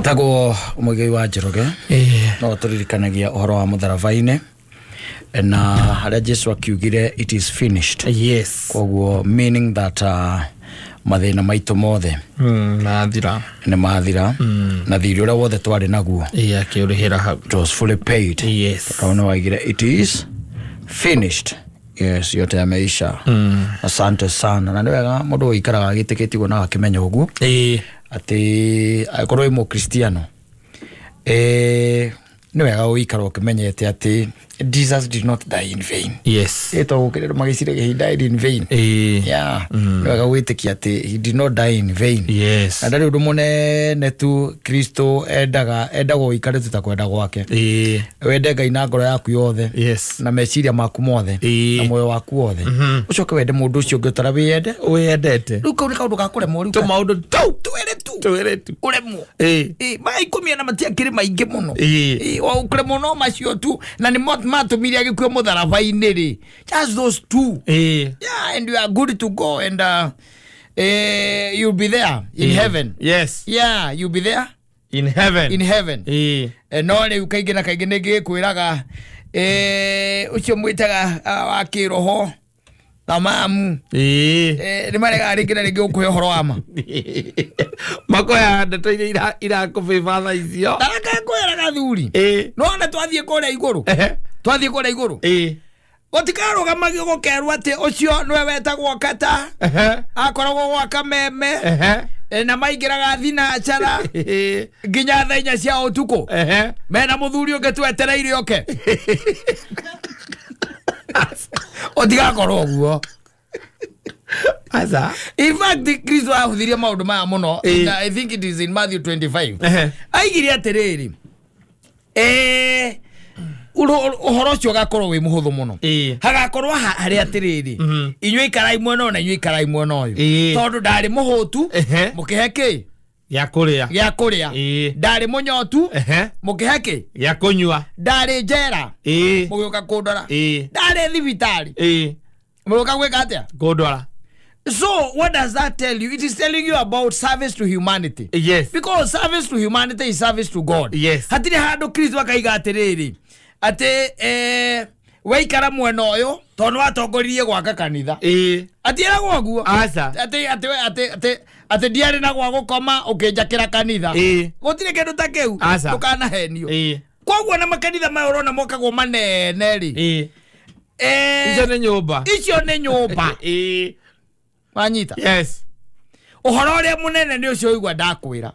Tagwo Muigai wa Njoroge no turirikanagia uhoro wa mutharaba-inĩ na haria Jesu akiugire it is finished. Yes. Koguo meaning that mathina maitu mothe mathira ni mathira na thiri uria wothe twari naguo akiurihira hau. It was fully paid. Yes. Kaona waigire it is finished. Yes, yote yameisha. Asante sana. Na nĩ wega mũndũ ũikaraga agĩtĩkĩtie na akĩmenya ũguo atĩ angĩkorwo wĩ mũkristiano nĩ wega ũikara ũkĩmenyete atĩ Jesus did not die in vain. Yes. Ĩtagũkĩrĩrwo magĩciragia he died in vain. Yeah. Nĩ wega gwĩtĩkia atĩ he did not die in vain. Yes. Na ndarĩ ũndũ mũnene tu Kristo endaga ũikare tu ta kwenda gwake. Wende Ngai na ngoro yaku yothe. Yes. Na meciria maku mothe. Na muoyo waku wothe. Ũcoke wende mũndũ ũcio ũngĩ ũtara wĩyende. Wĩyendete. Rĩu kau nĩ kaũndũ ga kũremwo rĩu. Tũ maũndũ tũ twĩrĩ tu. Twĩrĩ tu. Ũremwo. Maya ikũmi na matiakĩrĩ maingĩ mũno. Ũkũremwo no macio tu na nĩ matũmire agĩkua mũtharaba-inĩ rĩ. Just those two. Yeah, and you are good to go and you'll be there in heaven. Yes. Yeah, you'll be there in heaven. In heaven. No rĩu kaingĩ na kaingĩ nĩ ngĩkwĩraga ũcio mwĩtaga wa kĩroho na mamu nĩ maregaga rĩngĩ na rĩngĩ gũkũhe ũhoro wa ma. Makoya ndeto iria irakũbĩba thaa icio. Ndarakwĩraga thuri. No ona twathiĩ kũrĩa igũrũ. Twathiĩ kũrĩa igũrũ. Gũtikarũgamagio gũkerwo atĩ ũcio nĩwe wetagwo Kata. Akoragwo gwa Kameme. Na maingĩraga thinacara nginya thaa inya cia ũtukũ. Mena mũthuri ũngĩ twetereire oke. Ũtigakorwo ũguo. Aza. In fact, Kristo ahũthirie maũndũ maya mũno. I think it is in Matthew 25. Aigire atĩrĩrĩ. Ũhoro ũcio ũgakorwo wĩ mũhũthũ mũno. Hagakorwo harĩ atĩrĩrĩ. Inyuĩ ikarai mwena ũyũ na inyuĩ ikarai mwena ũyũ. Tondũ ndarĩ mũhũtu mũkĩhe kĩ? Gĩa kũrĩa. Gĩa kũrĩa. Ndarĩ mũnyotu mũkĩhe kĩ? Gĩa kũnyua. Ndarĩ njera mũgĩũka kũndora. Ndarĩ thibitarĩ mũgĩũka gwĩka atĩa? Kũndora. So what does that tell you? It is telling you about service to humanity. Yes. Because service to humanity is service to God. Yes. Hatirĩ handũ Kristo akaiga atĩrĩrĩ atĩ waikara mwena ũyũ tondũ nĩwatongoririe gwaka kanitha. Atiĩragwo ũguo. Aca. Atĩ ndiarĩ na gwa gũkoma ũkĩnjakĩra kanitha. Gũtirĩ kĩndũ ta kĩu. Ndũkanahenio. Koguo na makanitha maya ũrona mokagwo manene rĩ. Icio nĩ nyũmba. Icio nĩ nyũmba. Wanyita? Yes. Ũhoro ũrĩa mũnene nĩ ũcio ũigua ndakwĩra.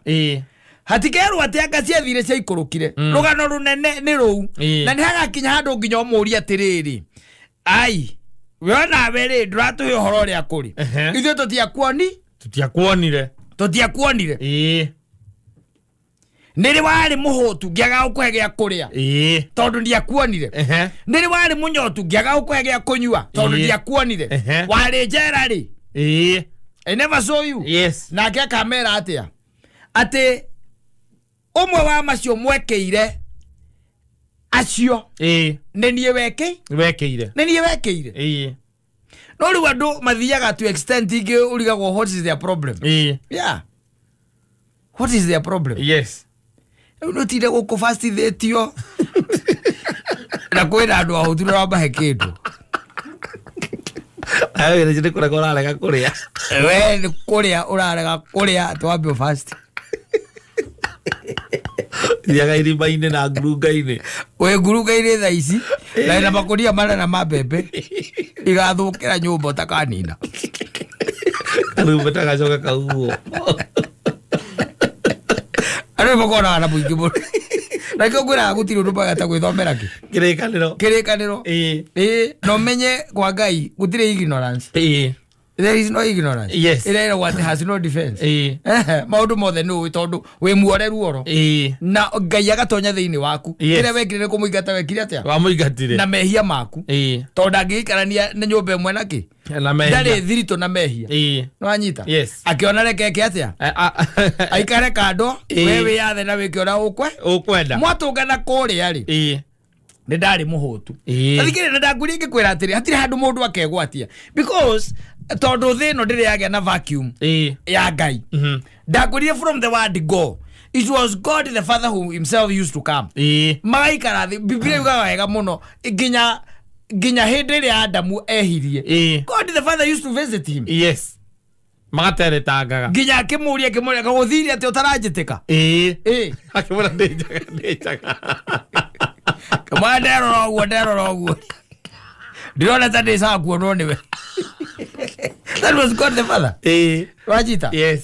Hatikerwo atĩ anga ciathire ciaikũrũkire. Rũgano rũnene nĩ rũu. Na nĩ hagakinya handũ nginya ũmũrie atĩrĩrĩ. Ai, we nawe rĩ ndũratũhe ũhoro ũrĩa kũrĩ. Ithuĩ tũtiakuoni? Tũtiakuonire. Tũtiakuonire. Nĩ rĩ warĩ mũhũtu ngĩaga gũkũhe gĩa kũrĩa. Tondũ ndiakuonire. Nĩ rĩ warĩ mũnyotu ngĩaga gũkũhe gĩa kũnyua tondũ ndiakuonire. Warĩ njera rĩ. I never saw you. Yes. Nake akamera atĩa? Atĩ ũmwe wa macio mwekeire acio nĩ niĩ wekĩire. Nĩ niĩ wekĩire. No rĩu andũ mathiaga to extent ingĩ ũrigagwo what is their problem. Yeah. What is their problem? Yes. Rĩu nĩũtinde gũkũ fastithĩtio na kwĩna andũ ahũtu na ũramahe kĩndũ. Ayo nĩ kũrega ũrarega kũrĩa. We nĩ kũrĩa ũrarega kũrĩa twambe fast. Thiaga irima-inĩ na ngurunga-inĩ. Wĩ ngurunga-inĩ thaa ici na ina makũnia manene ma mbembe igathũkĩra nyũmba ũtakanina. Karumbeta gacoka kauguo. Andũ nĩmakoraga na mũingĩ mũno. Na nĩkĩo ngwĩraga gũtirĩ ũndũ mwega ta gwĩthomera kĩ? Kĩrĩkanĩro. Kĩrĩkanĩro. Na ũmenye kwa Ngai gũtirĩ ignorance. There is no ignorance. Yes. Ĩreragwo atĩ has no defense. Maũndũ mothe nĩ ũĩ tondũ wĩ muoreru oro. Na Ngai agatonya thĩinĩ waku. Kĩrĩa wekire nĩ kũmũingata wekire atĩa? Wamũingatire. Na mehia maku. Tondũ ndangĩikarania na nyũmba ĩmwe na kĩ? Na mehia. Ndarĩ thiritũ na mehia. Nĩwanyita? Yes. Akĩona reke eke atĩa? Aikare kando, we wĩyathe na wĩke ũrĩa ũkwenda. Mwatũngana kũrĩa rĩ. Nĩ ndarĩ mũhũtu. Thikĩrĩria nĩ ndakwĩrire ngĩkwĩra atĩrĩ hatirĩ handũ mũndũ akegwatia because tondũ thĩ ĩno ndĩrĩ yagĩa na vacuum ya Ngai. Ndakwĩrire from the word go. It was God the Father who himself used to come. Magaikara thĩ. Biblia yugaga wega mũno nginya hĩndĩ ĩrĩa Adamu ehirie, God the Father used to visit him. Yes. Magateretangaga. Nginya akĩmũria kagũthirie atĩ ũtaranjĩtĩka. Akĩmwĩra ndĩ njaga. Kĩmwĩra nderora ũguo. Ndĩrona ta ndĩcaga kuonwo nĩwe. That was God the Father. Wajita? Yes.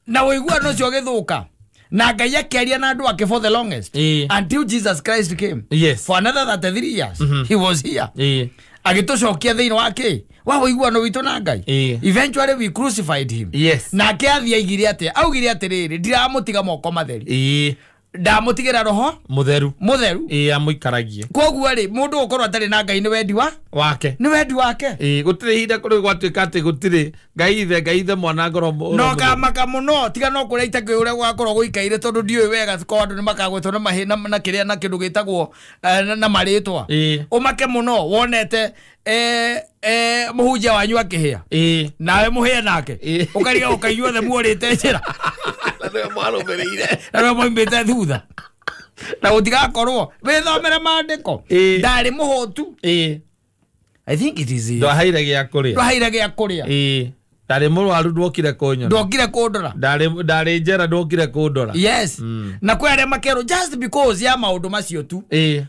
Na ũiguano ũcio ũgĩthũka. Na Ngai akĩaria na andũ ake for the longest. Until Jesus Christ came. Yes. For another 33 years. He was here. Agĩtũcokia thĩinĩ wa kĩ? Wa ũiguano witũ na Ngai. Eventually we crucified him. Yes. Nake athiĩ aigire atĩa? Augire atĩrĩrĩ, ndiramũtiga moko matheri. Ndamũtigĩra roho Mũtheru. Amũikaragie. Koguo rĩ, mũndũ gũkorwo atarĩ na Ngai nĩ wendi wa wake. Nĩ wendi wake. Gũtirĩ ihinda kũrĩ gwatuĩka atĩ gũtirĩ Ngai ithe mwana ngoro. No kamaka mũno tiga no kũrĩa itakĩũĩ ũrĩa gũgakorwo gũikaire tondũ ndiũĩ wega ko andũ nĩ makagwetwo na mahĩ na kĩrĩa na kĩndũ gĩtagwo na marĩtwa. Ũmake mũno wonete mũhunjia wanyu akĩhĩa. Nawe mũhĩe nake. Ũkariga ũkaigua othe muorĩte njĩra. Na nĩwe mwarũmĩrĩire. Na nĩwe mwaumĩte thutha. Na gũtigakorwo wĩthomere maandĩko. Ndarĩ mũhũtu. I think it is. Ndwahaire gĩa kũrĩa. Ndwahaire gĩa kũrĩa. Ndarĩ mũrwaru ndwokire kũnyona. Ndwokire kũndora. Ndarĩ njera ndwokire kũndora. Yes. Na kwĩ arĩa makerwo just because ya maũndũ macio tu.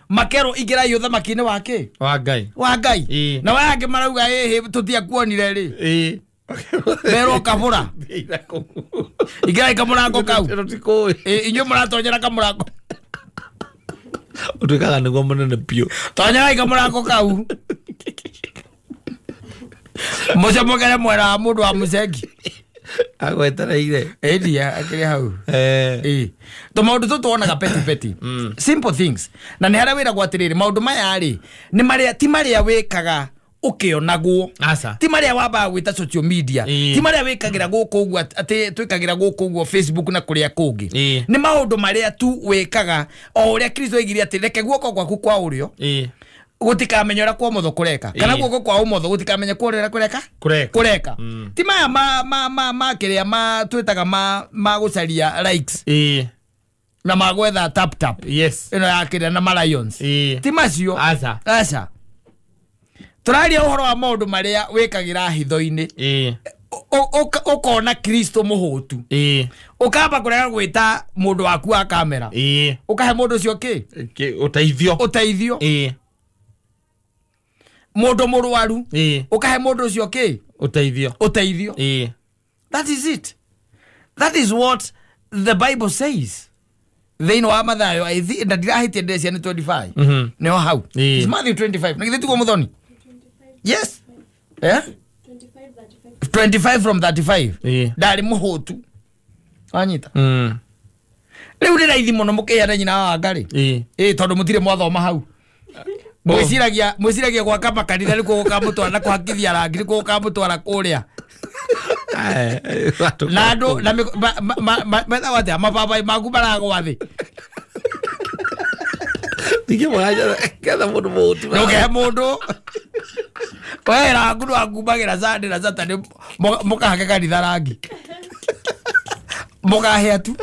Makerwo ingĩrai ũthamaki-inĩ wa kĩ? Wa Ngai. Wa Ngai. Na waya angĩ marauga ĩhĩ tũtiakuonire rĩ. Merwo kabũra. Ingĩrai kamũrango kau. Inyuĩ mũratonyera kamũrango. Ũtuĩkaga nĩguo mũnene biũ. Tonyerai kamũrango kau. Mũcomokere mwena wa mũndũ wa mũcengi. Agwetereire. Ĩndia akĩrĩ hau. Tũmaũndũ tũtũ tuonaga petty petty. Simple things. Na nĩ harĩa wĩragwo atĩrĩrĩ, maũndũ maya rĩ, nĩ marĩa ti marĩa wĩkaga ũkĩonagwo. Ti marĩa wambaga gwĩta social media. Ti marĩa wĩkagĩra gũkũ ũguo atĩ twĩkagĩra gũkũ ũguo Facebook na kũrĩa kũngĩ. Nĩ maũndũ marĩa tu wĩkaga o ũrĩa Kristo oigire atĩ reke guoko gwaku kwa ũrĩo gũtikamenya ũrĩa kwa ũmotho kũreka. Kana guoko kwa ũmotho gũtikamenya kwa ũrĩa kũreka? Kũreka. Ti maya ma kĩrĩa ma twĩtaga ma gũcaria likes. Na ma gwetha tap tap. Yes. Ĩno ya kĩrĩa na ma lions. Ti macio. Aca. Aca. Tũraria ũhoro wa maũndũ marĩa wĩkagĩra hitho-inĩ. Ũkona Kristo mũhũtu. Ũkamba kũrega gwĩta mũndũ waku wa kamera. Ũkahe mũndũ ũcio kĩ? Ũteithio. Ũteithio. Mũndũ mũrwaru. Ũkahe mũndũ ũcio kĩ? Ũteithio. Ũteithio. That is it. That is what the Bible says. Thĩinĩ wa Mathayo, na ndirahĩtia ndĩrecia nĩ 25. Nĩho hau. It's Matthew 25. Na githĩ tiguo mũthoni? Yes. 25 from 35. Ndarĩ mũhũtu. Wanyita? Rĩu nĩ raithi mũno mũkĩheana nyina wa Ngarĩ. Tondũ mũtirĩ mwathoma hau. Mwĩciragia gwaka makanitha nĩkuo gũkamũtwara na kũhakithia rangi nĩkuo gũkamũtwara kũrĩa. Na andũ na metagwo atĩa mababaĩ maku maragwa thĩ. Ketha mũndũ mũhũtu. Ndũkehe mũndũ. We rangu ndwakumbagĩra Sunday na Saturday mũkahake kanitha rangi. Mũkahĩa tu.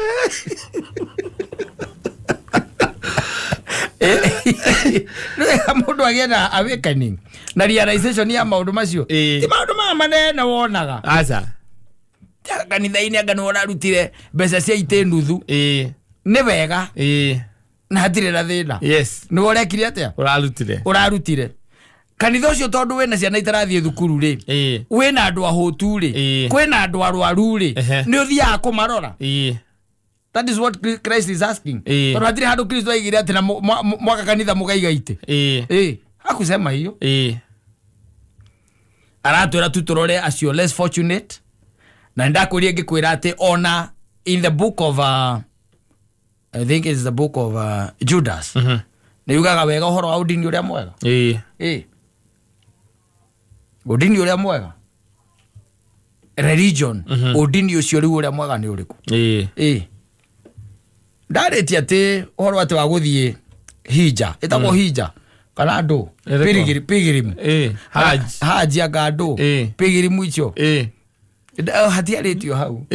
Mũndũ agĩe na awakening na realization ya maũndũ macio. Ti maũndũ maya manene wonaga. Aca. Kanitha-inĩ anga nĩwe ũrarutire mbeca cia itĩ nuthu. Nĩ wega. Na hatirĩ na thĩna. Yes. Nĩwe ũrekire atĩa? Ũrarutire. Ũrarutire. Kanitha ũcio tondũ wĩna ciana itarathiĩ thukuru rĩ, wĩna andũ ahũtu rĩ, kwĩna andũ arwaru rĩ, nĩ ũthiaga kũmarora. That is what Christ is asking. Tondũ hatirĩ handũ Kristo aigire atĩ na mwaka kanitha mũkaiga itĩ. Hakusema hiyo. Aratwĩra tu tũrore acio less fortunate. Na ndakwĩria ngĩkwĩra atĩ ona in the book of I think it's the book of Judas. Nĩ yugaga wega ũhoro wa ũndini ũrĩa mwega. Ũndini ũrĩa mwega. Religion. Ũndini ũcio rĩu ũrĩa mwega nĩ ũrĩkũ? Ndarĩtie atĩ ũhoro atĩ wa gũthiĩ hija. Ĩtagwo hija. Kana andũ. Pilgrim. Hajj anga andũ. Pilgrim icio. Hatiarĩtio hau.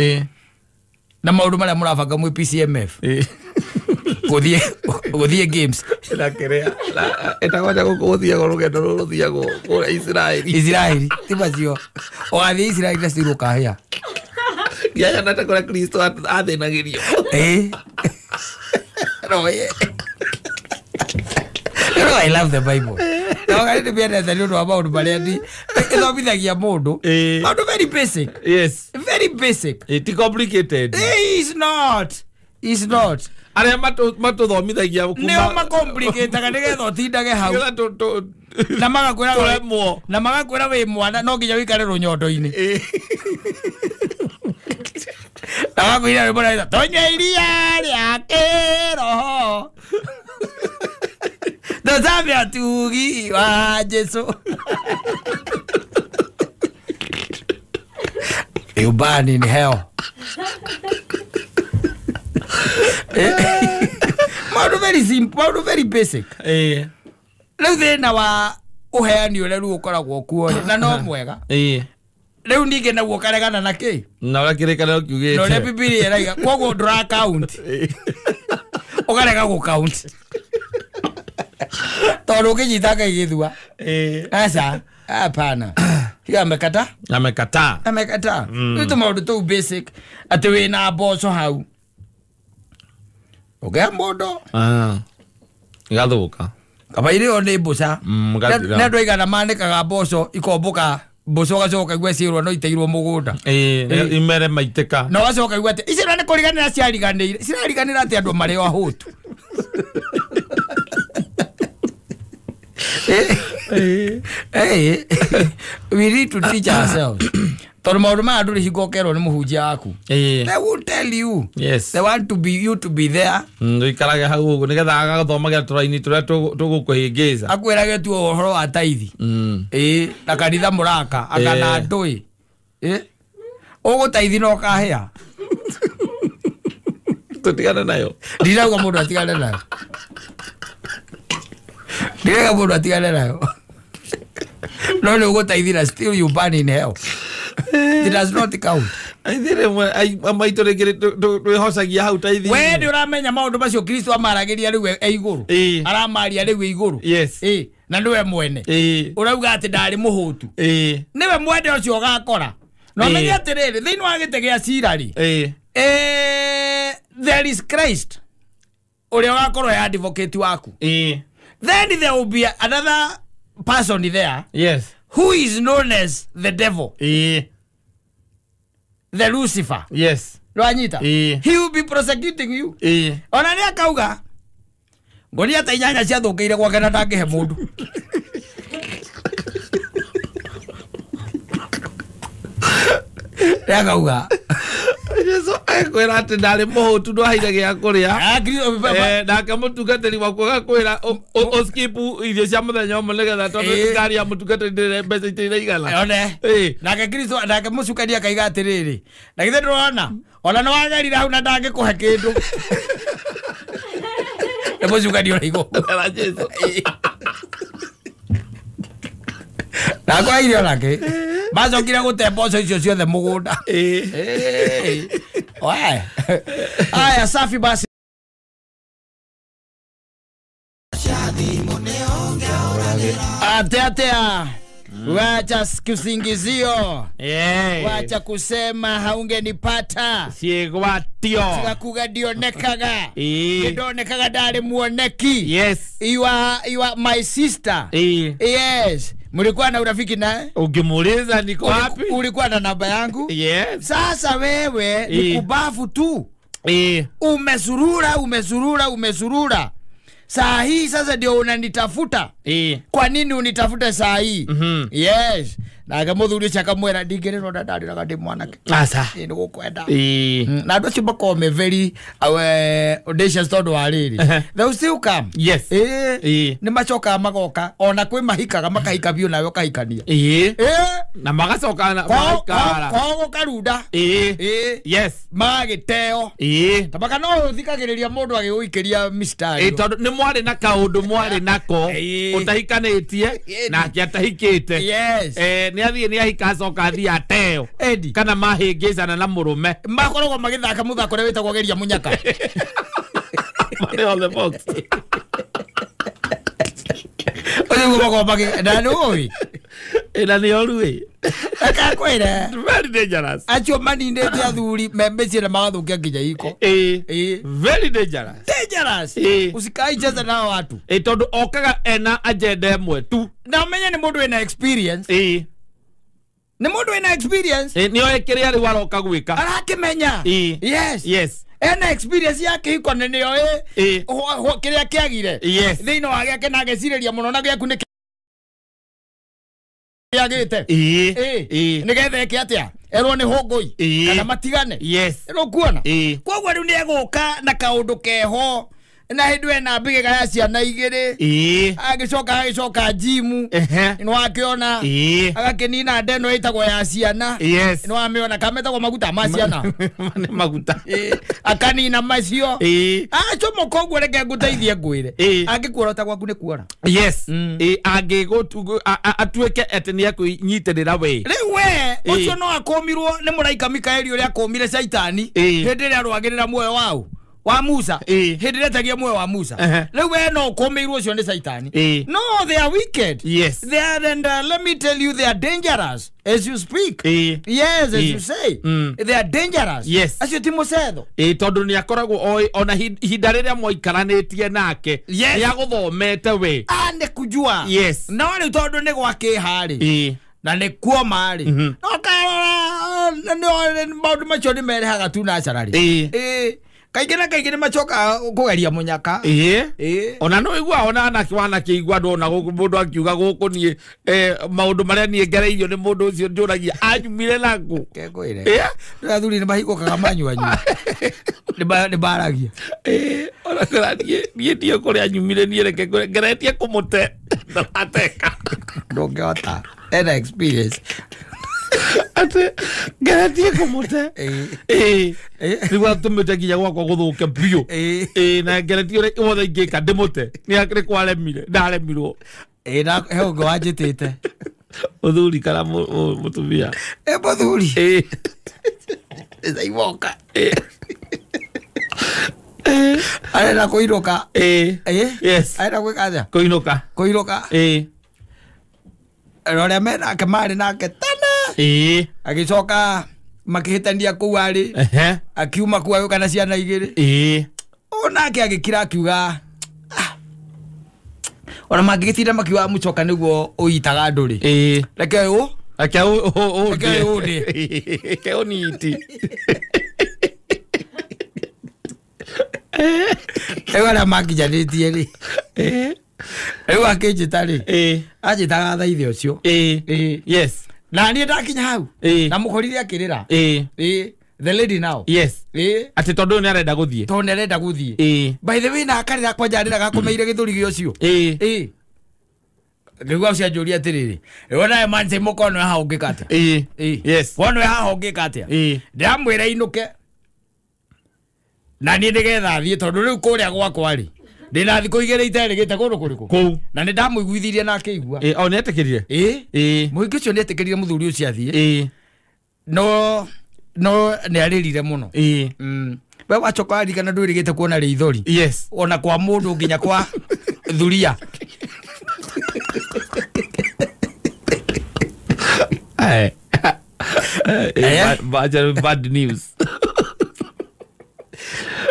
Na maundu maria murabanga mwi PCMF. Guthie games. Na kiria etagwaja guthiagwo rugendo ruru ruthiagwo kuria Israeli. Israeli ti macio. Ugathie Israeli na ciro kahia. Ngianya kuria Kristo athinagirio. No, you know, I love the Bible. No, I didn't be able to about maria ithomithagia mundu. Maundu very basic. Yes. Very basic. It's complicated. It's not. It's not. Aria matuthomithagia kuma nio macomplicataga nigetha utindage hau. Na magakwira na magakwira wi mwana no nginya wikare runyondo-ini. Na magakwira rwimbo rwa tonywe iria ria kiroho. Tũcamia tugi wa Jesu. You burn in hell. Maundu very simple, maundu very basic. Riu thina wa uheani uria riu ukoragwo kuo na no mwega. Riu ningi naguo karegana na ki? Na uria kirikaniro kiugite. Na uria Bibilia iraiga koguo ndura count. Ukarega gu count. Tondu ukinyita Ngai githua. Aca, hapana. Higa amekata? Amekata. Amekata. Riu tu maundu tou basic ati wina mboco hau. Ũgea mũndũ. Igathuka. Kaba irio nĩ mboca. Na andũ aigana manĩkaga mboco ikombũka mboco ũgacoka ũkaigua ciĩrwo no iteirwo mũgũnda. Imere maitĩka. Na ũgacoka ũkaigua atĩ icio nĩ kũriganĩra ciariganĩire. Cirariganĩra atĩ andũ marĩ o ahũtu. We need to teach ourselves. Tondu maundu maya nduri hingo ũkerwo nĩ mũhunjia waku. They will tell you. Yes. They want to be you to be there. Nduikarage hau ũguo nigetha agathomagĩra tũraini tũrĩa tũgũkũhĩngĩca. Akwĩrage tu ũhoro wa taithi. Na kanitha mũraka anga na ndũĩ. Ũgũtaithi na ũkahĩa. Tũtigane nayo. Ndirauga mũndũ atigane nayo. Ndirauga mũndũ atigane nayo. No nĩ ũgũtaithi na still you burn in hell. It does not count. Maitũ rĩngĩ twĩhocagia hau taithi. We nĩ ũramenya maũndũ macio Kristo amaragĩria rĩu e igũrũ. Aramaria rĩu e igũrũ. Yes. Na nĩwe mwene. Ũrauga atĩ ndarĩ mũhũtu. Nĩwe mwene ũcio ũgakora. Na ũmenye atĩrĩrĩ, thĩinĩ wa gĩtĩ gĩa cira rĩ, there is Christ ũrĩa ũgakorwo e advocate waku. Then there will be another person there. Yes. Who is known as the devil. The Lucifer. Yes. Rwanyita. He will be prosecuting you. Ona ni akauga ngoria ta inyanya ciathũkĩire gwake na ndangĩhe mũndũ. Nĩ akauga Jesu akwĩra atĩ ndarĩ mũhũtu ndwaheire gĩa kũrĩa. Nake mũtungatĩri waku agakwĩra ũskipu irio cia mũthenya ũmwe nĩgetha tondũ ngari ya mũtungatĩri ndĩrĩ mbeca itiraigana. One. Nake Kristo nake mũcukani akaiga atĩrĩrĩ, na githĩ ndũrona ona nĩ wagerire hau na ndangĩkũhe kĩndũ. Nĩ mũcukani ũraigo. Jesu. Na kwa irio nake macokire gũte mboco icio ciothe mũgũnda. Aya safi basi. Atea wacha kusingizio. Wacha kusema haungenipata. Siegwatio. Sigakuga ndionekaga. Ndonekaga ndari muoneki. Yes. You are my sister. Yes. Mlikuwa na urafiki naye? Ukimuuliza niko wapi? Ulikuwa na namba yangu? Yes. Sasa wewe ni kubafu tu. Umesurura, umesurura, umesurura. Saa hii sasa ndio unanitafuta. Kwa nini unitafute saa hii? Yes. Na akamuthuri ũcio akamwĩra ndingĩrĩrwo na ndarĩraga ndĩ mwanake. Aca. Ĩ nĩ gũkwenda. Na andũ acio makoragwo me very audacious tondũ wa rĩrĩ. They will still come. Yes. Nĩ macokaga magoka ona kwĩ mahikaga makahika biũ nawe ũkahikania. Na magacoka na magaikara. Kwao gũkarunda. Yes. Magagĩteo. Tabaka no ũthikagĩrĩria mũndũ agĩgũikĩria mistari. Tondũ nĩ mwarĩ na kaũndũ mwarĩ nako ũtahikanĩtie nake atahikĩte. Yes. Nĩ athiĩ nĩ ahika acoka athiĩ ateo. Eddie. Kana mahĩngĩcana na mũrũme. Makoragwo magĩthaka mũthako ũrĩa wĩtagwo geria mũnyaka. Money on the box. Ũcio nĩguo makoragwo magĩ na nĩ ũĩ. Ĩna nĩ oru ĩ. Akakwĩra. Very dangerous. Acio maninĩte athuri me mĩciĩ na magathũkia nginya iko. Ĩ. Very dangerous. Dangerous. Ĩ. Usikaicheza nao watu. Ĩ tondũ okaga ena agenda ĩmwe tu. Na ũmenye nĩ mũndũ wĩna experience. Ĩ. Nĩ mũndũ wĩna experience. Ĩ nĩ oĩ kĩrĩa rĩu aroka gwĩka. Arakĩmenya. Ĩ. Yes. Yes. Ena experience ya kĩhiko nĩ nĩoĩ Ĩ. kĩrĩa kĩagire. Yes. Thĩinĩ wa gĩake na agecirĩria mũno na gĩaku nĩ kĩagĩte. Ĩ. Ĩ. Ĩ. Nĩgetha eke atĩa? Erwo nĩ hũngũi. Ĩ. Kana matigane. Yes. Nĩũkuona? Ĩ. Koguo rĩu nĩegũka na kaũndũ keho na hĩndĩ ena mbĩgĩga ya ciana igĩrĩ. Ĩ. Agĩcoka njimu. Ehe. Nĩwakĩona. Ĩ. Agakĩnina ndeno ĩtagwo ya ciana. Yes. Nĩwamĩona kametagwo maguta ma ciana. Nĩ maguta. Ĩ. Akanina macio. Ĩ. Acomoka ũguo reke ngũteithie ngwĩre. Ĩ. Angĩkuorota gwaku nĩ kuora. Yes. Mm. Ĩ angĩgũtu atuĩke atĩ nĩ ekũnyitĩrĩra we. Rĩu we Ĩ. ũcio no akũmirwo nĩ mũraika Mikaeli ũrĩa akũmire Caitani Ĩ. hĩndĩ ĩrĩa arũagĩrĩra muoyo wau wa Musa. Ĩ. Hĩndĩ ĩrĩa etagia muoyo wa Musa. Ehe. Rĩu we no ũkũmĩirwo ũcio nĩ Caitani. Ĩ. No, they are wicked. Yes. They are, and let me tell you, they are dangerous as you speak. Ĩ. Yes, as Ĩ. you say. Mm. They are dangerous. Yes. Acio ti mũcetho. Ĩ tondũ nĩ akoragwo oĩ ona ihinda rĩrĩa mwaikaranĩtie nake Yes. nĩ agũthomete we. Ah, nĩ kujua. Yes. No rĩu tondũ nĩ gwakĩha rĩ. Ĩ. Na nĩ kuoma rĩ. Mhm. No karora maũndũ macio nĩ merehaga tu naturally. Ĩ. Ĩ. Kaingĩ na kaingĩ nĩ macokaga kũgeria mũnyaka. Ĩ. Ĩ. Ona no igua ona anake wanakĩigua andũ ona gũkũ mũndũ akiuga gũkũ niĩ maũndũ marĩa niĩ ngereirio nĩ mũndũ ũcio njũragia anyumire nakũ. Kekwĩre. Ĩ. Rĩu athuri nĩ mahingũkaga manyuanyua. Nĩ maragia. Ĩ, ona kũra niĩ ndiĩ kũrĩa anyumire niĩ reke ngwĩre, ngeretie kũmũte ndarateka. Ndũngĩhota. Ena experience. Atĩ ngeretie kũmũte. Ĩ. Ĩ. Ĩ. Rĩu atũmĩte nginya gwakwa gũthũke biũ. Ĩ. Ĩ, na ngeretie ũrĩa wothe ingĩka ndĩmũte. Nĩ kwaremire, ndaremirwo. Ĩ na he ũngĩ wanjĩtĩte. Mũthuri kana mũtumia. Ĩ mũthuri. Ĩ. Ĩcaiboka. Ĩ. Arenda kũinũka. Ĩ. Ĩ. Yes. Arenda gwĩka atĩa? Kũinũka. Kũinũka. Ĩ. Na ũrĩa menake marĩ nake tene. Ĩ. Agĩcoka makĩhĩtania kũu arĩ. Ehe. Akiuma kũu agĩũka na ciana igĩrĩ. Ĩ. Onake agĩkira akiuga "Ah, ona mangĩgĩtinda makiuga mũcoka nĩguo ũitaga andũ rĩ. Ĩ. Reke ũyũ. Reke Reke ũndĩe. Reke ũniti. Rĩu arĩa makinyanĩtie rĩ. Ĩ. Rĩu akĩnjĩta rĩ. Ĩ. Anjĩtaga thaithe ũcio. Ĩ. Ĩ. Yes. Na niĩ ndakinya hau. Ĩ. Na mũkorire akĩrĩra. Ĩ. Ĩ. The lady now. Yes. Ĩ. Atĩ tondũ ũyũ nĩ arenda gũthiĩ. Tondũ nĩ arenda gũthiĩ. Ĩ. By the way na akarĩra kwanja arĩraga akũmeire gĩthũri gĩa ũcio. Ĩ. Ĩ. Ngĩigua ũcio anjũria atĩrĩrĩ. Rĩu nawe manse mũkono haha ũngĩka atĩa? Ĩ. Ĩ. Yes. Wona haha ũngĩka atĩa? Ĩ. Ndĩramwĩra inũke. Na niĩ nĩgetha thiĩ tondũ rĩu kũrĩa gwakwa rĩ. Ndĩna thikũ igĩrĩ iterĩgĩte kũndũ kũrĩkũ? Kũu. Na nĩ ndamũiguithirie na akĩigua. Ĩ, o nĩ etĩkĩrire? Ĩ. Ĩ. Mũingĩ ũcio nĩ etĩkĩrire mũthuri ũcio athiĩ. Ĩ. No no nĩ arĩrire mũno. Ĩ. We wacoka waririkana ndwĩrĩgĩte kuona rĩithori. Yes. Ona kwa mũndũ nginya kwa thuria. Eh. Bad, bad news.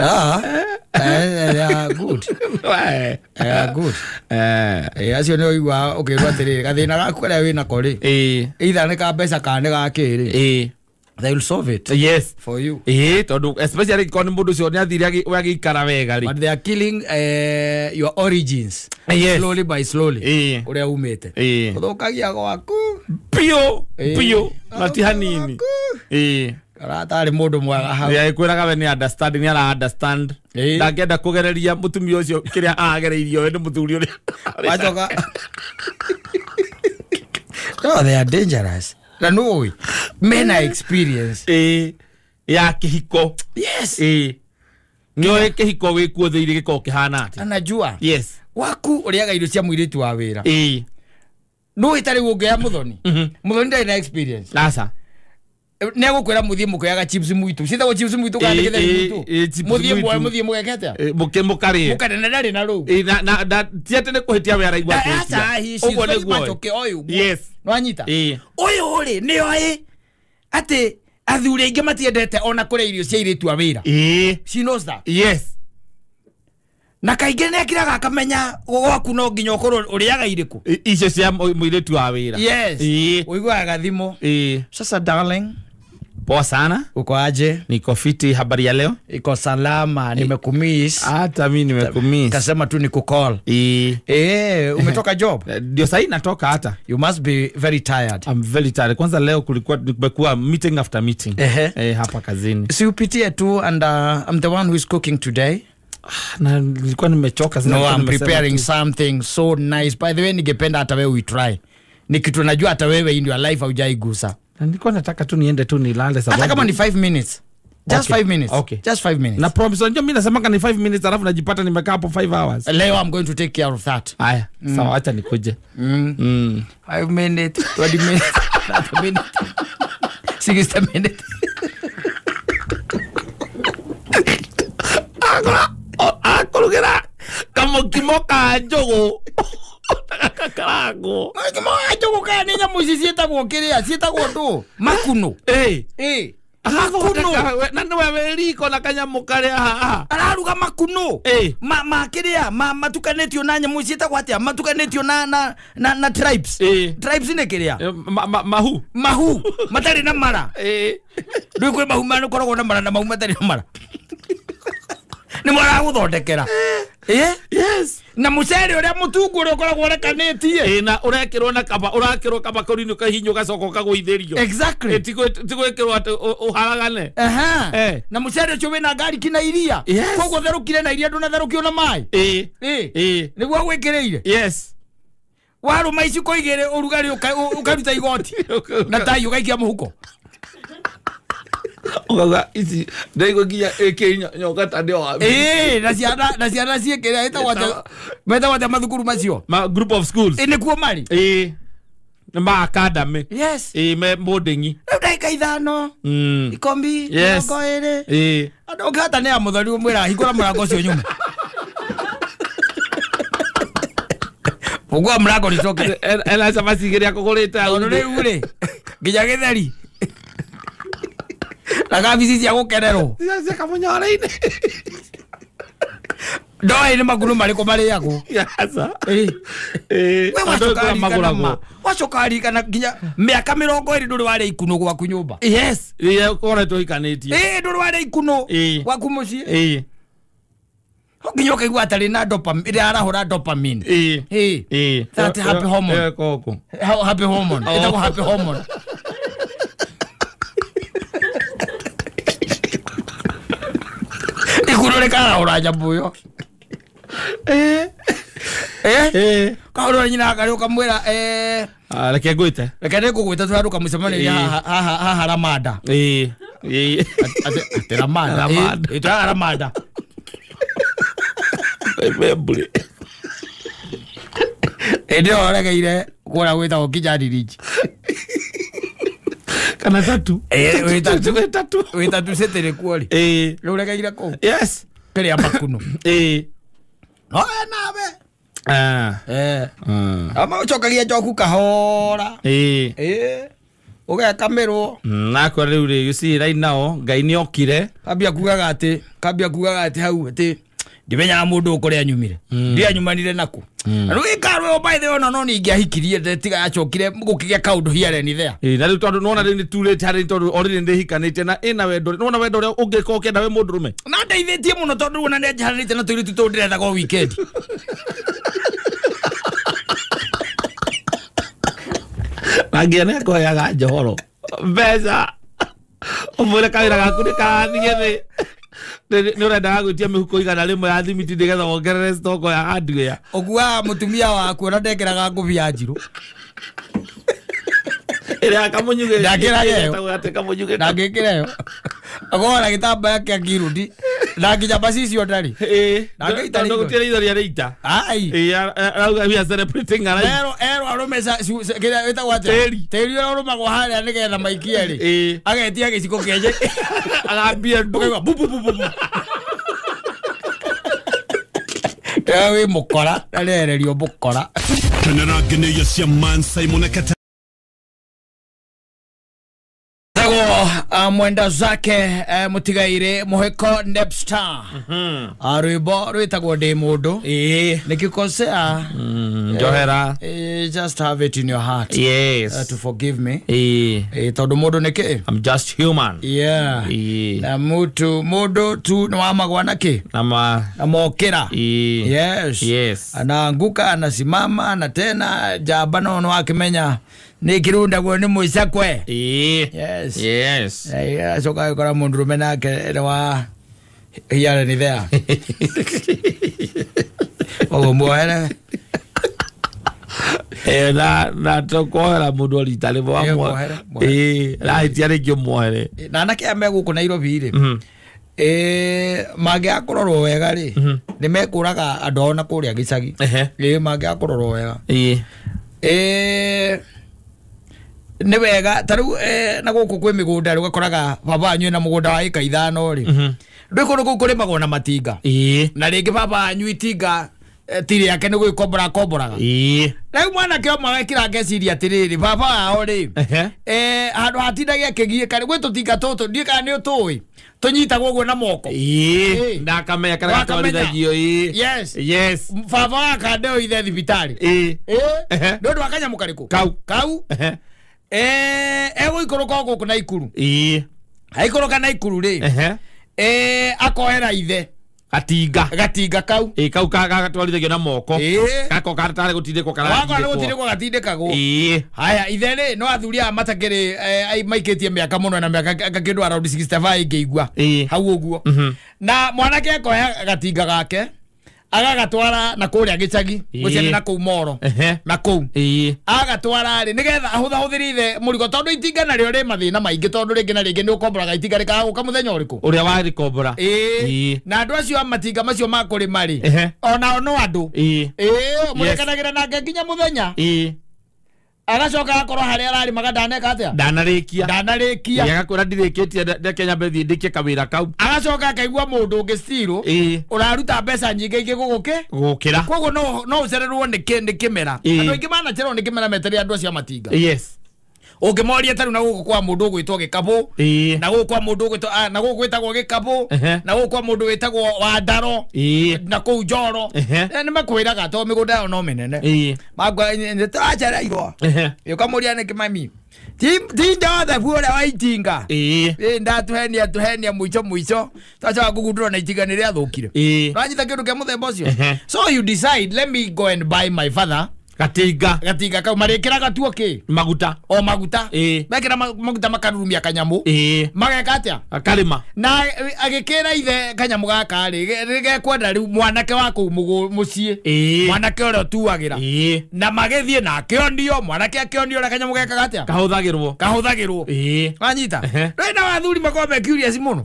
Ah. Good. Good. Acio nĩ ũigua ũkĩrwo atĩrĩrĩ gathĩna gaku karĩa wĩnako rĩ. Ĩ. Either nĩ ka mbeca kana nĩ ga kĩ rĩ. Ĩ. They will solve it. Yes. For you. Ĩ, tondũ especially korwo nĩ mũndũ ũcio nĩ athire agĩikara wega rĩ. But they are killing your origins. Yes. Slowly by slowly. Ĩ. Ũrĩa umĩte. Ĩ. Ũthũkagia gwaku. Biũ. Ĩ. Biũ. Na ti hanini. Ĩ. Aratarĩ mũndũ mwega hau. Ĩ, kwĩraga we nĩ understand, nĩ ara understand. Ĩ. Ndangĩenda kũgereria mũtumia ũcio kĩrĩa agereirio we nĩ mũthuri ũrĩa. Wacoka. No, they are dangerous. Na nũĩ mena experience. Ĩ. Ya kĩhiko. Yes. Ĩ. Nĩoĩ kĩhiko wĩkuo thĩinĩ gĩkoragwo kĩhana atĩa. Anajua. Yes. Waku ũrĩaga irio cia mũirĩtu wa wĩra. Ĩ. No itari ũngĩoya Muthoni. Muthoni ndarĩ na experience. Aca. Nĩegũkwĩra mũthiĩ mũkĩoyaga chips mwitu. Ciĩtagwo chips mwitu kana nĩ gĩtheri mwitu. Mũthiĩ muoe mũthiĩ mũgeke atĩa? Mũkarĩe. Mũkarĩe na ndarĩ na rũu. Na ti atĩ nĩ kũhĩtia we araigua akĩhĩtia. Ũguo nĩguo. Yes. Nĩwanyita? Ũyũ rĩ nĩoĩ atĩ athuri aingĩ matiendete ona kũrĩa irio cia airĩtu a wĩra. She knows that. Yes. Na kaingĩ nĩekiraga akamenya gwaku no nginya ũkorwo ũrĩaga irĩkũ. Icio cia mũirĩtu wa wĩra. Yes. Ũiguaga thimũ. Sasa darling. Poa sana. Uko aje? Niko fiti. Habari ya leo? Iko salama, nimekumiss. Hata mimi nimekumiss. Kasema tu nikucall. Umetoka job? Ndio sasa natoka hata. You must be very tired. I'm very tired. Kwanza leo kulikuwa kumekuwa meeting after meeting. Hapa kazini. Si upitie tu and I'm the one who is cooking today. Na nilikuwa nimechoka sana. No, I'm preparing something so nice. By the way, ningependa hata wewe uitry. Ni kitu najua hata wewe in your life haujaigusa. Na nilikuwa nataka tu niende tu nilale sababu. Hata kama ni 5 minutes. Just 5 minutes. Okay. Just 5 minutes. Na promise unajua mimi nasema ni 5 minutes alafu najipata nimekaa hapo 5 hours. Leo I'm going to take care of that. Haya, sawa acha nikuje. 5 minutes, 20 minutes, 30 minutes. 60 minutes. Akorugera kamukimo ka njugu. Karango. Kamukimo ka njugu ka ni nyamu ici ciĩtagwo kĩrĩa ciĩtagwo ndũ makuno. Makuno. Na nĩwe wĩ riko na kanyamũ karĩa haha. Araruga makuno. Ma kĩrĩa matukanĩtio na nyamu ciĩtagwo atĩa matukanĩtio na tribes. Tribes nĩ kĩrĩa? Mahu. Mahu matarĩ na mara. Rĩu kwĩ mahu makoragwo na mara na mahu matarĩ na mara. Nĩ maragũthondekera. Yes. Na mucere ũrĩa mũtungu ũrĩa ũkoragwo ũrekanĩtie. Na ũrekĩrwo na kaba ũrakĩrwo kabakũri-inĩ ũkahihinywo ũgacoka ũkagũithĩrio. Exactly. Ti gwĩkĩrwo atĩ ũharagane. Na mucere ũcio wĩna garlic na iria. Koguo therũkire na iria ndũnatherũkio na maĩ. Nĩguo gwĩkĩrĩire. Yes. Warũma iciko igĩrĩ ũrugarĩ ũkaruta igoti. Na tai ũgaikia mũhuko. Ũkauga ici ndaigua nginya ĩkĩ nyoka ta ndĩ wa. Na ciana ciĩkĩrĩa ĩtagwo atĩa metagwo atĩa mathukuru macio? Ma group of schools. Nĩkuo marĩ? Nĩ ma academy. Yes. Me boarding. Rĩu ndagĩka ithano. Ikombi 20. Andũ ũngĩhota nĩ ya mũthoni ũmwĩra hingũra mũrango ũcio nyume. Fungua mlango nitoke. Ena cabaci igĩrĩ akũgũrĩte hau. Tondũ rĩu rĩ nginya gĩtheri. Na kabici cia gũkenerwo. Cia kamũnyore-inĩ. Ndoĩ nĩ makuno marĩkũ marĩagwo. Aca. We wacoka waririkana nginya mĩaka 20 ndũrĩ warĩa ikuno gwaku nyũmba. Yes. Rĩrĩa ũkoretwo ũhikanĩtie. Ndũrĩ warĩa ikuno gwaku mũciĩ. Nginya ũkaigua atarĩ na dopamine, ĩrĩa arahũra dopamine. That happy hormone. Happy hormone. Ĩtagwo happy hormone. Ikuno rĩkarahũra nyamũ ĩyo. Kahũra nyina akarĩ ũkamwĩra reke ngwĩte. Reke nĩngũgwĩta tũratũka mũcemanio haha Ramada. Atĩ Ramada. Tũraga Ramada. Mbũri. Ĩndĩ ĩyo ũregeire kũrĩa gwĩtagwo Kijani Ridge. Kana tatu. Wĩ tatu city nĩkuo rĩ. Rĩu ũregeire kũu. Yes. Kĩrĩa makuno. No we nawe. Ama ũcokagia njoku kahora. Ũgekamĩrwo. Nakwa rĩu rĩ, you see right now Ngai nĩ okire. Kambia kugaga atĩ hau atĩ ndimenyaga mũndũ ũkũrĩa nyumire. Ndianyumanire naku. Rĩu ĩkarwo by the way ona no ningĩahikirie tiga yacokire gũkĩgĩa kaũndũ here and there. Na rĩu tondũ nĩwona rĩu nĩ too late harĩ tondũ already nĩndĩhikanĩtie na ĩna wendo. Nĩwona wendo ũrĩa ũngĩkorwo ũkĩenda wĩ mũndũrũme. Na ndeithĩtie mũno tondũ rĩu ona nĩanjiharanĩtie na tũirĩtu tũu ndĩrethaga o weekend. Na nginya nĩakũheaga njohoro mbeca ũmwĩre kawĩra gaku nĩ karathiĩ thĩ. Nĩ ũrendaga gwĩtia mĩhuko 100 ya thimiti nĩgetha wongerere stock ya hardware. Ũkuaga mũtumia waku ona ndekĩraga ngũbia njirũ. Ĩrĩa kamũnyugĩ. Ndangĩkĩraga ĩyo. Ndangĩkĩra Ndangĩkĩra ĩyo. Akoragwo na gĩtambaya kĩa ngirundi Na nginya mbaci icio ndarĩ. Na Tondũ gũtirĩ itho rĩa rĩita. Ai. Arauga we are celebrating a life. Ero arũme kĩrĩa wĩtagwo atĩa? Tĩri. Tĩri ũrĩa ũrũmagwo harĩa nĩgetha maikie rĩ. Agetia gĩciko kĩenje. Agambia ndu. Ũkaigua bu bu bu bu. Wĩ mũkora na rĩererio mũkora. Kenera ngeneia cia Man Simon Kata. Tagwo mwenda zake mutigaire muheko Nepstar. Rwimbo rwitagwo ndi mundu. Nikikosea njohera. Just have it in your heart. Yes. To forgive me. Tondu mundu niki? I'm just human. Yeah. Na mutu mundu tu ni wamagwa naki? Na mokira. Yes. Yes. Anaanguka anasimama na tena jaba no no akimenya nikirundagwo ni muicakwe. Yes. Yes. Acoka gukora mundu rume nake wa here ni there. Ogo muohere. Na tokohera mundu rita rĩmwe wa muohere. Rahitia rĩngĩ muohere. Na anake aya me gũkũ Nairobi rĩ. Mangĩaga kũrorwo wega rĩ, nĩ mekũraga andũ ao na kũrĩa gĩcagi. Mangĩaga kũrorwo wega. Nĩ wega ta rĩu na gũkũ kwĩ mĩgũnda rĩ ũgakoraga baba wanyu ena mũgũnda wa ĩka 5 rĩ. Ndwĩ kũndũ kũu kũrĩmagwo na matinga. Na rĩngĩ baba wanyu itinga ti rĩake nĩ gwĩkombora akomboraga. Rĩu mwanake ũmwe wekĩra ngeciria atĩrĩrĩ baba wao rĩ handũ hatindage akĩgiĩka rĩ gwĩ tũtinga tũtũ ndiũĩ kana nĩ ũtũĩ tũnyitagwo ũguo na moko. Ndakamenya karĩa gatwarithagio. Yes. Yes. Baba waka ndeoithe thibitarĩ. Nĩ ũndũ wa kanyamũ karĩkũ? Kau. Egũikũrũka o gũkũ Naikuru. Aikũrũka Naikuru rĩ akoera ithe gatinga. Gatinga kau. Kau gatwarithagio na moko. Gako gatarĩ gũtindĩkwo karatindĩkwo. Wako gũtindĩkwo gatindĩkagwo. Haya ithe rĩ no athuri aya matakĩrĩ maikĩtie mĩaka mũno na mĩaka kĩndũ around 65 ingĩigua. Hau ũguo. Na mwanake akoya gatinga gake agagatwara na kũrĩa gĩcagi gũciana na kũu Moro na kũu agatwara rĩ nĩgetha ahũthahũthĩre ithe mũrigo tondũ itinga narĩo rĩ mathĩna maingĩ tondũ rĩngĩ na rĩngĩ nĩ ũkomboraga itinga rĩkaga mũthenya ũrĩkũ ũrĩa warĩkombora. Na andũ acio a matinga macio ma kũrĩma rĩ onao no andũ mũrekanagĩra nake nginya mũthenya. Agacoka agakorwo harĩa ararĩmaga ndaneka atĩa? Ndanarĩkia. Ndanarĩkia. Agakwĩra ndirĩkĩtie reke nyambe thiĩ ndĩkie kawĩra kau. Agacoka akaigua mũndũ ũngĩ still ũraruta mbeca nyingĩ ingĩ gũgũkĩra. Koguo no ũcererwo nĩ kĩmera. Andũ aingĩ manacererwo nĩ kĩmera metereire andũ acio a matinga. Yes. Ũngĩmoria ta rĩu na gũkũ kwa mũndũ ũgwĩtwo Gĩkabũ, na gũkũ kwa mũndũ ũgwĩtwo na gũkũ gwĩtagwo Gĩkabũ, na gũkũ kwa mũndũ wĩtagwo Wandaro, na kũu Njoro, nĩ makwĩraga tondũ mĩgũnda yao no mĩnene. Makwa nĩtũracereirwo. Ũkamũria nĩkĩ mami? Ti Joseph ũrĩa wa itinga. Ndatuhenia tuhenia mũico mũico twacoka kũgundũra na itinga nĩ rĩathũkire. Nĩwanyita kĩndũ kĩa mũthemba ũcio? So you decide, let me go and buy my father gatinga. Gatinga kau marĩkĩraga tuo kĩ? Maguta. O maguta. Mekĩra maguta makarurumia kanyamũ. Mageka atĩa? Akarĩma. Na agĩkĩra ithe kanyamũ gaka rĩ nĩgekwenda rĩu mwanake wa kũu mũciĩ. Mwanake ũrĩa ũtuagĩra. Na magĩthiĩ na akĩonio mwanake akĩonio ũrĩa kanyamũ gekaga atĩa? Kahũthagĩrwo. Kahũthagĩrwo. Wanyita? Rĩu na athuri makoragwo me curious mũno.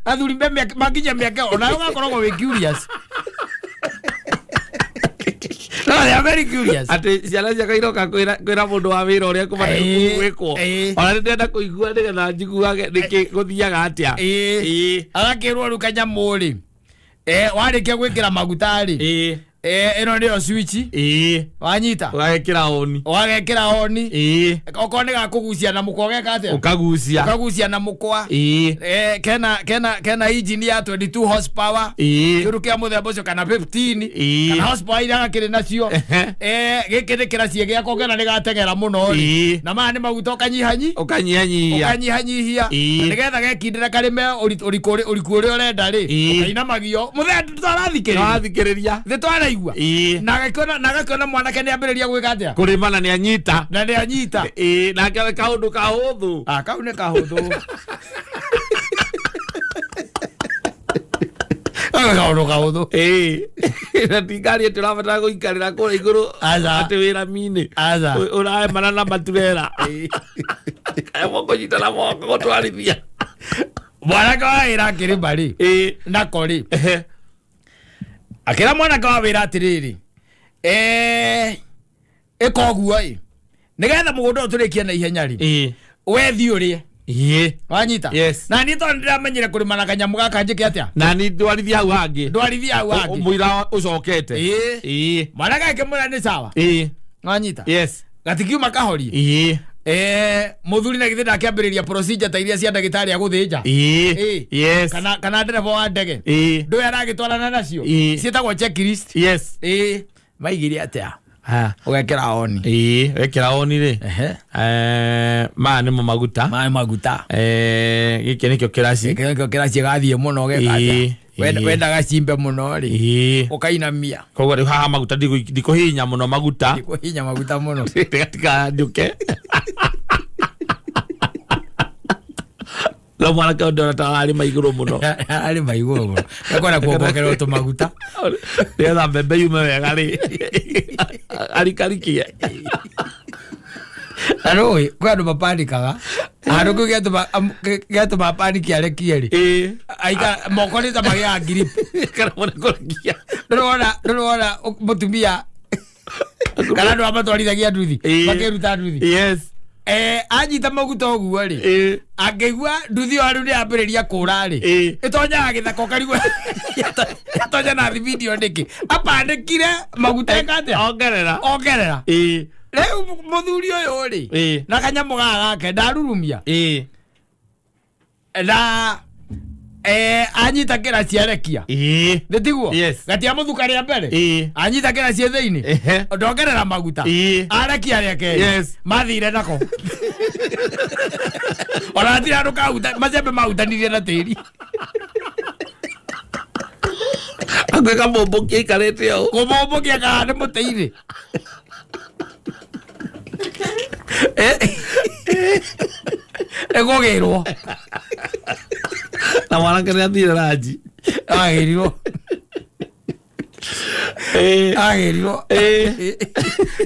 Athuri makinya mĩaka onawe ũgakoragwo wĩ curious. No, they are very curious. Ati ciana ciakwa iroka kwĩra mũndũ wa wĩra ũrĩa kũbatiĩ gwĩkwo. Ona nĩndĩrenda kũigua nĩgetha njiguage nĩkĩ gũthiaga atĩa. Agakĩrwo rĩu kanyamũ rĩ warĩkia gwĩkĩra maguta rĩ ĩno nĩyo switch. Wanyita? Ũgagĩkĩra oni. Ũgagekĩra oni. Okorwo nĩ gakũgucia na mũkwa ũgeka atĩa? Ũkagucia. Ũkagucia na mũkwa. Kena engine ya 22 horsepower. Kĩndũ kĩa mũthemba ũcio kana 15 kana horsepower iria gakĩrĩ nacio. Gĩkĩ nĩ kĩraciĩ gĩakwa ũngĩona nĩ gateng'era mũno rĩ. Na maya nĩ maguta ũkanyihanyi. Ũkanyihanyihia. Ũkanyihanyihia. Nĩgetha gekindĩra karĩme ũriku ũrĩa ũrenda rĩ. Ũkainamagio. Mũthee tũrathikĩrĩria. Tũrathikĩrĩria. Thĩ twaraigua. Na agakĩona mwanake nĩ ambĩrĩria gwĩka atĩa? Kũrĩma na nĩanyita. Na nĩanyita. Nake kaũndũ kahũthũ. Kau nĩ kahũthũ. Kaũndũ kahũthũ. Na ti ngari atĩ ũrabatara gũikarĩra kũrĩa igũrũ atĩ wĩ rami-inĩ. Ũrahemana na maturera. Kaemwo kũnyita na moko gũtwarithia. Mwanake wa wĩra akĩrĩma rĩ nako rĩ akĩra mwanake wa wĩra atĩrĩrĩ ĩka ũguo ĩ nĩgetha mũgũnda ũyũ tũrĩkie na ihenya rĩ we thiĩ ũrĩe. Wanyita? Yes. Na niĩ tondũ nĩndĩramenyire kũrĩma na kanyamũ gaka njĩke atĩa? Na ni ndwarithia hau hangĩ. Ndwarithia hau hangĩ. Mũira ũcokete. Mwanake akĩmwĩra nĩ sawa. Wanyita? Yes. Gatikiuma kahorie. Muthuri na githĩ ndakĩambĩrĩria procedure ta iria cia ndagĩtarĩ a gũthĩnja. Yes. Kana ndereba wa ndege. Ndũĩ aragĩtwarana nacio. Ciĩtagwo checklist. Yes. Maigire atĩa? Ũgekĩra oni. Wekĩra oni rĩ. Maya nĩmo maguta. Maya maguta. Gĩkĩ nĩkĩo kĩraci. Gĩkĩ nĩkĩo kĩraci gĩgathiĩ mũno ũgeka atĩa? Wendaga cimbe mũno rĩ. Ũkainamia. Koguo rĩu haha maguta ndikũhihinya mũno maguta. Ndikũhihinya maguta mũno. Ndikanjũke. No mwanake ndona ta arĩ maigũrũ mũno. Arĩ maigũrũ mũno. Ekwenda kuongokerwo tũmaguta. Nĩgetha mbembe yume wega rĩ. Arikarikie. Na nĩũĩ kwĩ andũ mapandĩkaga. Handũ kĩu gĩatũma paniki arekie rĩ. Aika moko nĩ ta magĩaga grip. Kana mũno kũrekia. Ndũrĩ wona mũtumia kana andũ arĩa matwarithagia nduthi makĩruta nduthi. Yes. Anyita maguta ũguo rĩ angĩigua nduthi ĩyo rĩu nĩyambĩrĩria kũra rĩ ĩtonyaga gĩthaka ũkarigwo yatonya na thibindi nĩkĩ apandĩkire maguta eka atĩa ongerera ongerera. Rĩu mũthuri ũyũ rĩ na kanyamũ gaka gake ndarurumia na anyita kĩraci arekia nĩ tiguo gatiamũthuka rĩa mbere anyita kĩraci thĩinĩ ndongerera maguta arekia rĩa kerĩ mathire nako ona hatirĩ handũ kahuta macembe mahutanirie na tĩri agwĩka mũmbũkia aikarĩte ũũ kũmũmbũkia kana nĩ mũtĩ-inĩ ĩkũgĩrwo na mwanake nĩ athire ranji agĩrirwo agĩrirwo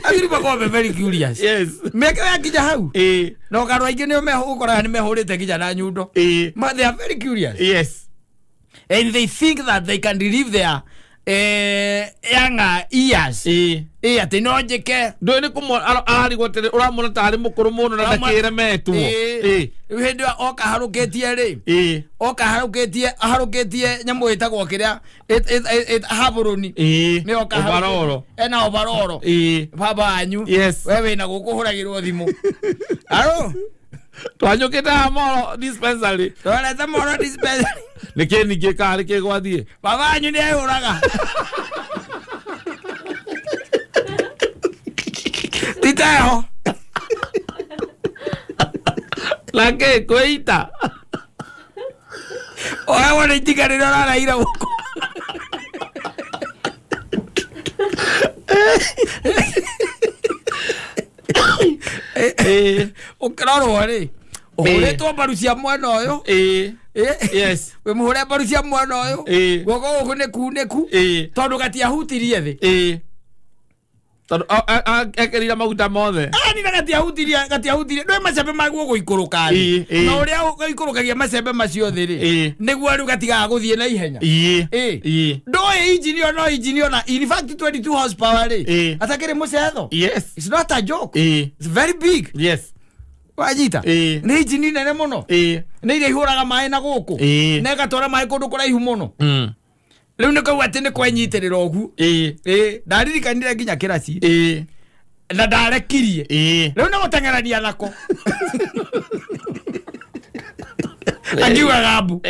athuri makoragwo me very curious. Yes. Mĩaka yakinya hau na ũkarwo aingĩ nĩo ũkoraga nĩ mehũrĩte nginya na nyundo. But they are very curious. Yes. And they think that they can relive their younger years. Atĩ no njĩke ndũĩ nĩ kũmwona ararigwo atĩrĩ ũramwona tarĩ mũkũrũ mũno na ndakĩremetwo. Rĩu hĩndĩ ĩyo oka harũkĩtie rĩ oka harũkĩtie aharũkĩtie nyamũ ĩtagwo kĩrĩa habũrũni nĩ oka ovaroro ena ovaroro baba wanyu we wĩna gũkũ hũragĩrwo thimũ aro twanyũkĩte haha Moro dispensary twarete Moro dispensary nĩkĩ ningĩ karĩ kĩ gwathiĩ baba wanyu nĩ ehũraga titeho nake kwĩita oe wona itinga rĩrĩa ũraraire gũkũ ũkĩrorwo rĩ ũhũrĩtwo mbaru cia mwena ũyũ. Yes. Wĩ mũhũre mbaru cia mwena ũyũ guoko gũkũ nĩ kunĩku tondũ gatiahutirie thĩ tondũ ekĩrire maguta mothe nina gatiahutirie gatiahutirie ndũĩ macembe maguo gũikũrũka thĩ na ũrĩa ũikũrũkagia macembe macio thĩ rĩ nĩguo rĩu gatigaga gũthiĩ na ihenya. Ndũĩ injini ĩyo no injini ĩyo na in fact 22 horsepower rĩ atakĩrĩ mũcetho. Yes. It's not a joke. It's very big. Yes. Wanyita nĩ injini nene mũno nĩ iria ihũraga maĩ na gũkũ na ĩgatwara maĩ kũndũ kũraihu mũno. Rĩu nĩ kau atĩ nĩ kwenyitĩrĩra ũguo ndaririkanire nginya kĩraci na ndarekirie rĩu nĩ gũteng'erania nako akiugaga mbu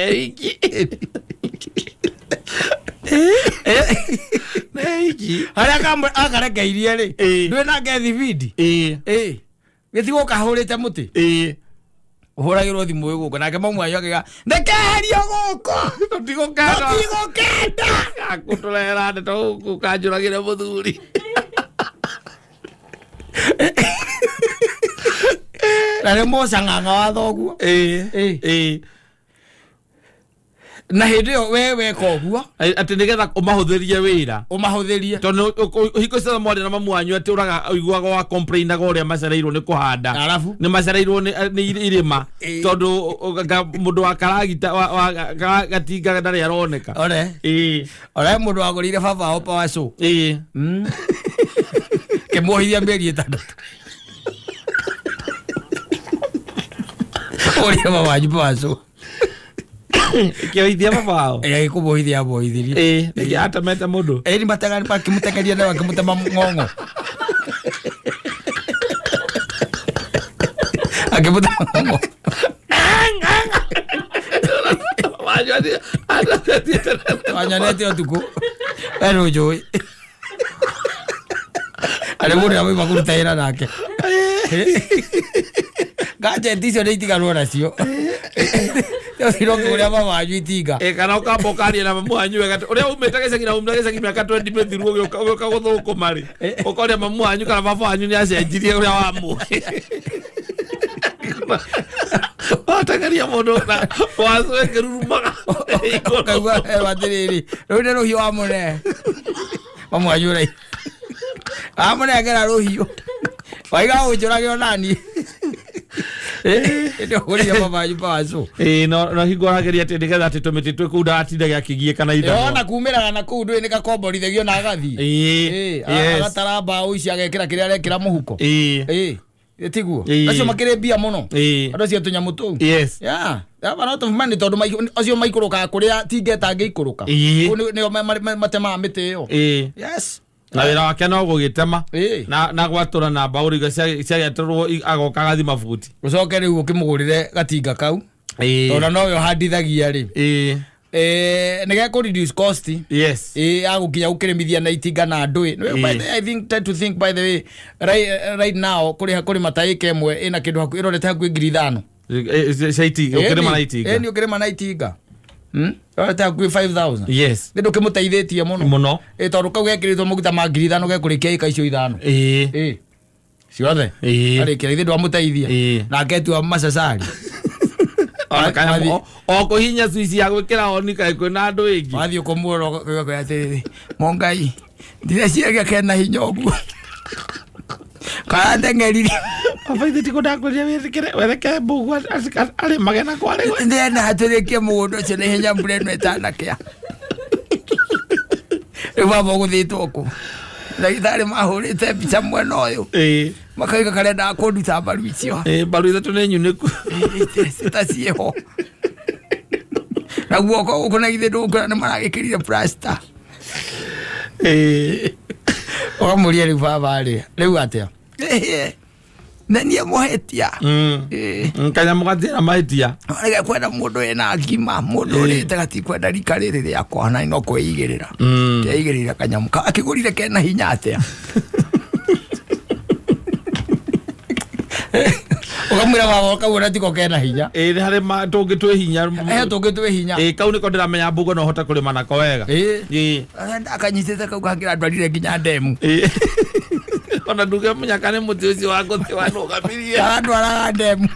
harĩa akarekeirie rĩ ndũĩ nake thibindi gĩtigwo kahũrĩte mũtĩ ũhũragĩrwo thimũ ĩ gũkũ nake mamu wanyu akĩga ndekeherio gũkũ tũtigũkenda akũtũrehera ndeto gũkũ kanjũragĩre mũthuri na nĩ mũcang'ang'a wa thoguo. Na hĩndĩ ĩyo we weka ũguo atĩ nĩgetha ũmahũthĩrie wĩra. Ũmahũthĩrie. Tondũ hingo ciothe mwarĩ na mamu wanyu atĩ ũraga ũiguaga wa complainaga ũrĩa macereirwo nĩ kũhanda. Arabu? Nĩ macereirwo nĩ irĩma. Ĩĩ. Tondũ mũndũ wa karagita wa gatinga ndarĩ aroneka. Ore. Ĩĩ. Ore mũndũ wagũrĩire baba wao power saw. Ĩĩ. Kĩmuohithia mĩeri 6. Ũrĩa baba wanyu power saw. Kĩohithia baba wao. Ĩĩ agĩkũmuohithia amuohithirie. Ĩĩ, nĩkĩ atemete mũndũ? Ĩĩ nĩ makĩmũtengeria na makĩmũtema ng'ong'o. Akĩmũtema ng'ong'o. Wanyonete ũtukũ. We nĩũnjũĩ. Arĩ mũndũ ũrĩa moima kũruta wĩra nake. Gadget icio nĩ itiganwo nacio. Ũthire ũkĩgũrĩra mama wanyu itinga. Ĩĩ kana ũkamba ũkaria na mamu wanyu wega ũrĩa umĩte gĩcagi na umĩte gĩcagi mĩaka 20 mĩthiru ũgĩũka gũthũkũma rĩ. Ũkoria mamu wanyu kana baba wanyu nĩ acenjirie ũrĩa wamũĩ. Watengeria mũndũ na wacwe kĩrurumaga. Ũkaigua herwo atĩrĩrĩ, rũu nĩ rũhiũ wamũne. Mamu wanyu ũrĩa. Amũnengera rũhiũ. Waiga ũnjũrage onani. Ĩndĩ ũgũrire mama wanyu power saw. Ĩĩ no hingo arageria atĩ nĩgetha atĩ tũmĩtĩ twĩ kũu ndagatindage akĩgiĩka na ithanwa. Ona kumĩraga na kũu ndũĩ nĩ gakomborithagio na agathiĩ. Ĩĩ. Ĩĩ, agatara mbaũ ici agekĩra kĩrĩa arekĩra mũhuko. Ĩĩ. Ĩĩ. Tiguo. Ĩĩ. Acio makĩrĩ mbia mũno. Ĩĩ. Andũ acio tũnyamũ tũu. Yes. Yeah. They have a lot of money tondũ acio maikũrũkaga kũrĩa tinga ĩtangĩikũrũka. Ĩĩ. Kũu nĩo matemaga mĩtĩ ĩyo. Ĩĩ. Yes. Na wĩra wake no gũgĩtema Ĩĩ. na gwatũra na mbaũ rĩu ciagĩatũrwo agoka agathima buti. Ũcoke rĩu ũkĩmũgũrĩre gatinga kau. Ĩĩ. Tondũ nowe ũhandithagia rĩ. Ĩĩ. Nĩ gekũ reduce cost. Yes. Ĩĩ agũkinya gũkĩrĩmithia na itinga na ndũĩ. Ĩĩ. I think try to think by the way right now kũrĩha kũrĩma ta ĩka ĩmwe ĩna kĩndũ hakuhĩ ĩrorete hakuhĩ 5,000. Cia itinga ũkĩrĩma na itinga. Ĩĩ nĩ ũkĩrĩma na itinga. Ĩrorete hakuhĩ 5,000. Yes. Nĩ ndũkĩmũteithĩtie mũno. Mũno. Ĩĩ tondũ kau gekĩrĩtwo maguta ma 5,000 gekũrĩkia ĩka icio 5. Ĩĩ. Ĩĩ. Ciothe. Ĩĩ. Arĩkia ithe ndwamũteithia. Ĩĩ. Nake etua macacari. O kũhihinya switch ya gwĩkĩra on kaĩ kwĩna andũ aingĩ. Wathiĩ ũkũmuona ũgakwĩra atĩrĩrĩ, Mũngai, ndireciria kena hinya ũguo. Karateng'erire. Baba ithe tiko ndakwĩrire wĩtĩkĩre werekere mbũguo arĩmage na kwarĩ. Ndĩrenda hatũrĩkie mũgũnda ũcio na ihenya mbura ĩno ĩtanakĩa. Rĩu baba ũgũthĩtwo kũ? Ndagĩtarĩ mahũrĩte mbica mwena ũyũ. Ĩĩ. Makauga karendaga kũnduta mbaru icio. Ĩĩ mbaru ithatũ nĩ nyunĩku. Ta ciĩho. Na guoko gũkũ na githĩ ndũkuona nĩ maragĩkĩrire plaster. Ĩĩ. Ũkamũria rĩu baba rĩ, rĩu atĩa? Na niĩ mũhĩtia. Ĩĩ. Kanyamũ gatirĩ mahĩtia. Nĩ kwenda mũndũ wĩna ngima, mũndũ ũrĩte gatikwenda rika rĩrĩ rĩakwa na no kwĩigĩrĩra. Ndeigĩrĩra kanyamũ akĩgũrire kena hinya atĩa? Ũkamwĩra baba ũkauona tiko kena hinya. Ĩĩ nĩ harĩ tũngĩ twĩ hinya. He tũngĩ twĩ hinya. Ĩĩ kau nĩko ndĩramenya mbũguo no ũhote kũrĩma nako wega. Ĩĩ. Ĩĩ. Ndakanyitĩte kau kangĩra ndwarire nginya ndemu. Ĩĩ. Ona nduge mũnyaka nĩ mũtĩ ũcio wa ngũthi wanũgamirie. Karandwaraga ndemu.